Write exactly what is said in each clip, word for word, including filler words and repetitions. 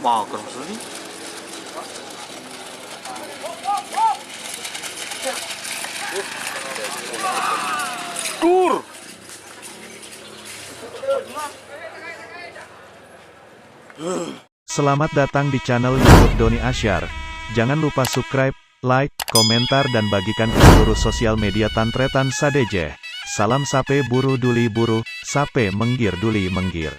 Makan sini. Dur. Selamat datang di channel YouTube Doni Asyar. Jangan lupa subscribe, like, komentar, dan bagikan ke seluruh sosial media tan-tarètan sadhâjâ. Salam sapè buru duli buru, sapè mèngghir duli mèngghir.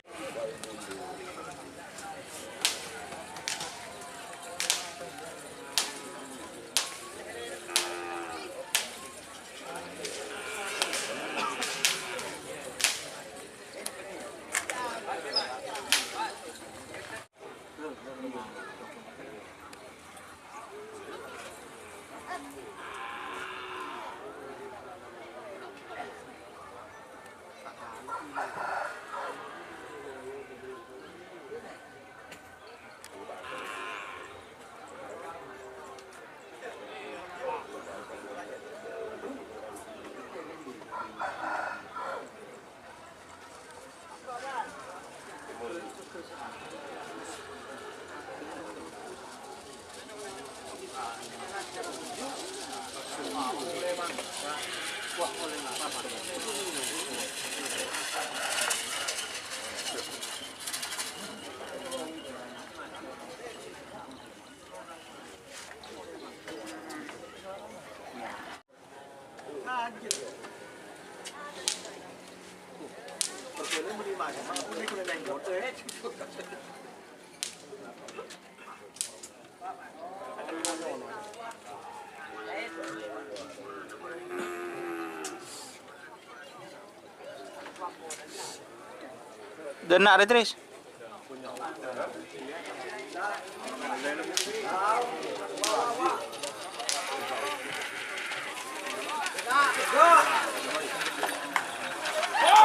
Dâna' rè, Tris.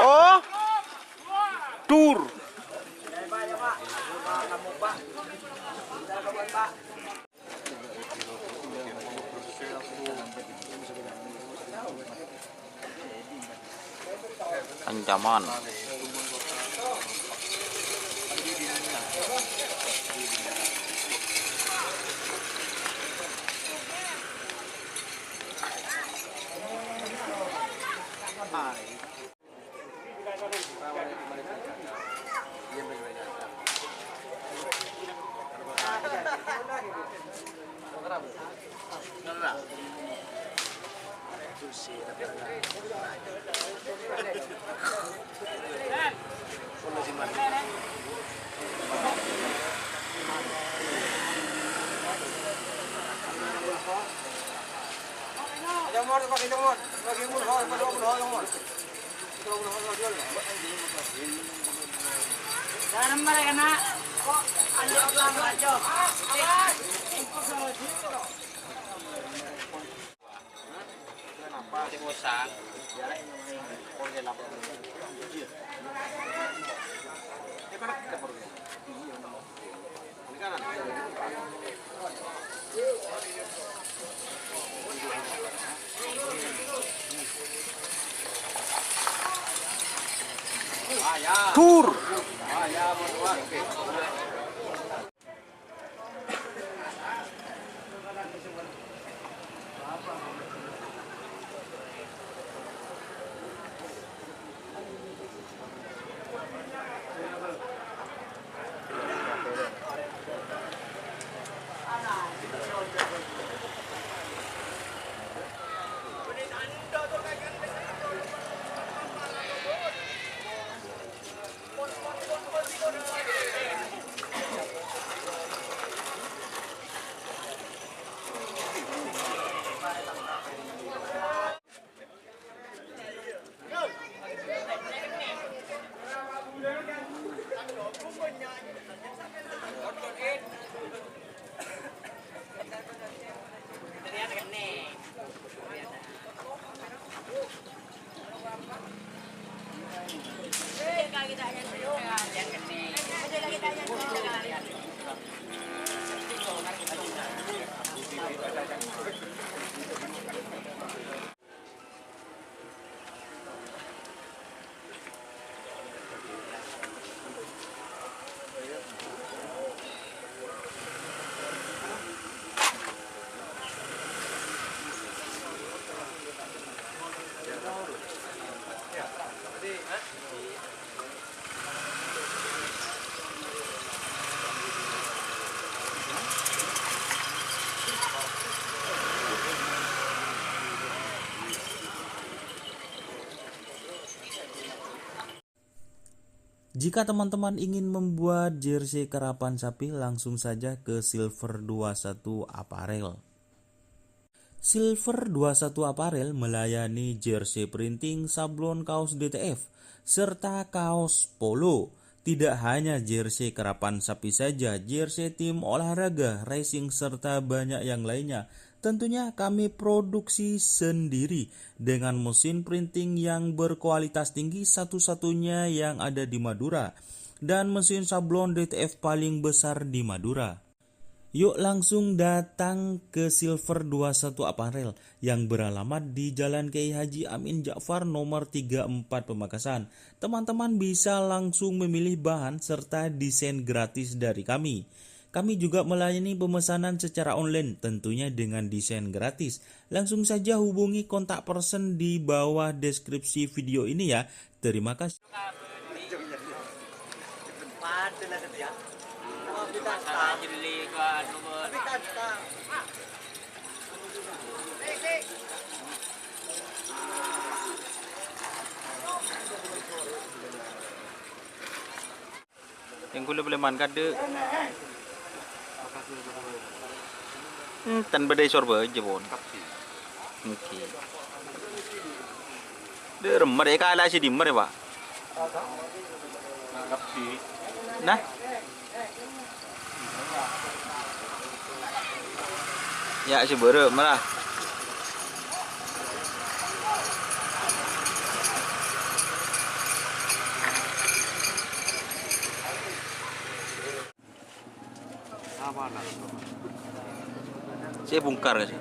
Oh, dur. Ancaman. Tur. Jika teman-teman ingin membuat jersey karapan sapi, langsung saja ke Silver dua satu Apparel. Silver dua satu Apparel melayani jersey printing, sablon kaos D T F, serta kaos polo. Tidak hanya jersey karapan sapi saja, jersey tim olahraga, racing, serta banyak yang lainnya. Tentunya kami produksi sendiri dengan mesin printing yang berkualitas tinggi, satu-satunya yang ada di Madura, dan mesin sablon D T F paling besar di Madura. Yuk langsung datang ke Silver dua satu Apparel yang beralamat di Jalan Kiai Haji Amin Ja'far nomor tiga empat Pamekasan. Teman-teman bisa langsung memilih bahan serta desain gratis dari kami. Kami juga melayani pemesanan secara online, tentunya dengan desain gratis. Langsung saja hubungi kontak person di bawah deskripsi video ini ya. Terima kasih. Yang gula boleh man kadek. Hmm, tan bedai sorba aja pon. Oke. Dek remmer ya, kalah si dimer ya, Pak. Nah. Ya, si bere malah. Saya bongkar sih.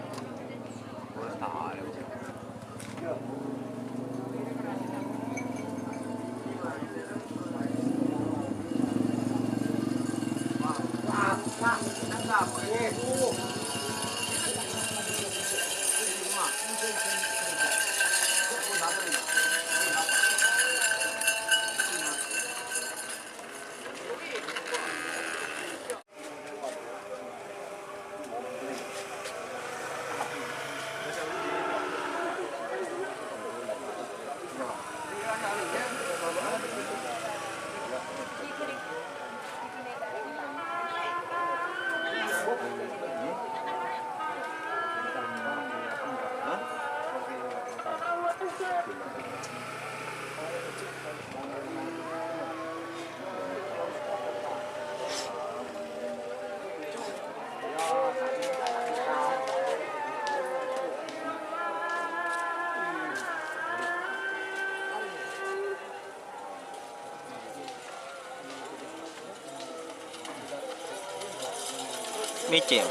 Micel.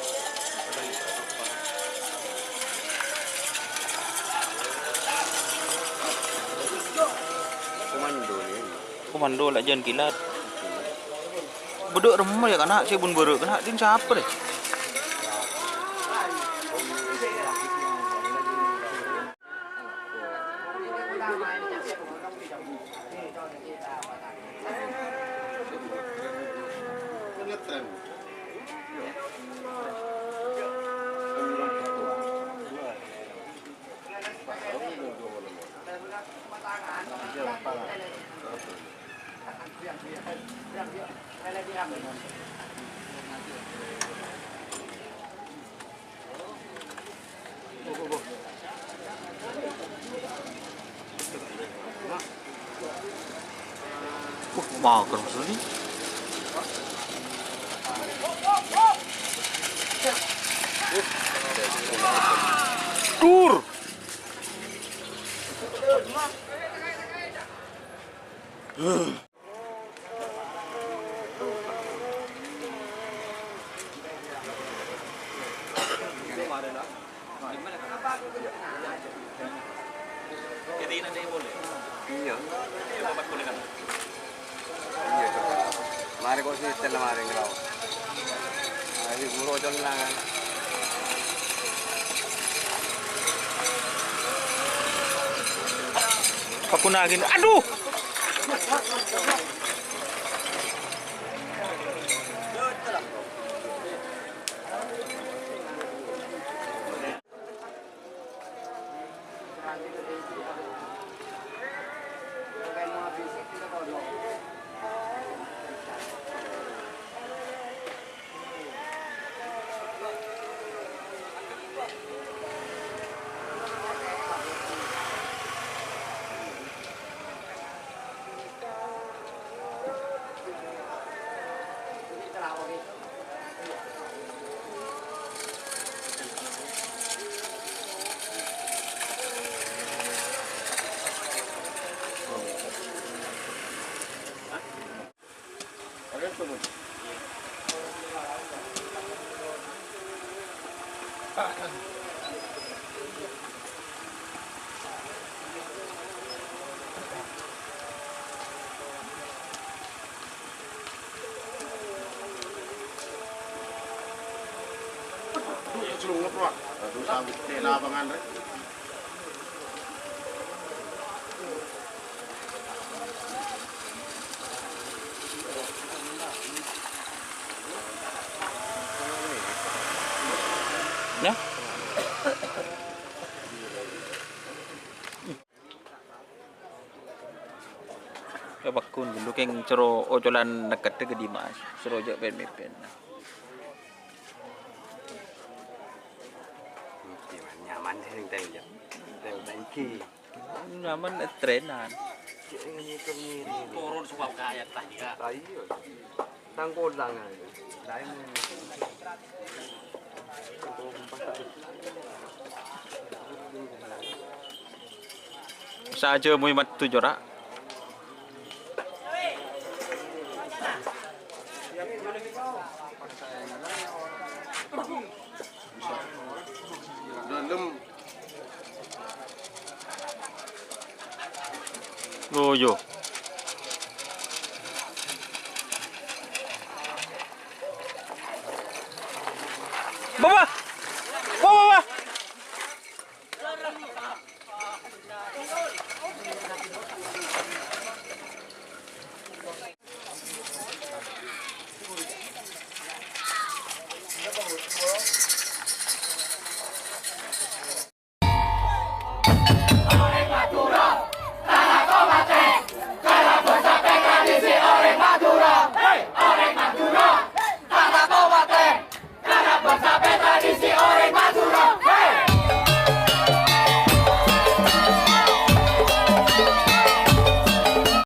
Komando la jân kilat. Bedhâ' remma ya kana', sè bun bârâ' kana', din sapa rè? Wah, mager maksudnya. Dur. Iyâ. Iyâ, coba. Marè kok sè tella marè ngrao. Ayo, buru jalan lah, kan. Pakunagin. Aduh! Aduh, sampe' lapangan, rè. Yâ. Yâ, paggun, ghâllu kèng soro ocolan nèkadhâ ka dimma, soro jhâ' pèn-mèpèn. Nyaman sih, Tèng, yâ. Tèng, tèng, ghi. Nyaman, eh, trenan. Turun sebab kaya tangga. Lah, iyâ. Tangkolang aja. Laèn. Sajjhâ mui mattu jora'. Dalem. Loyo.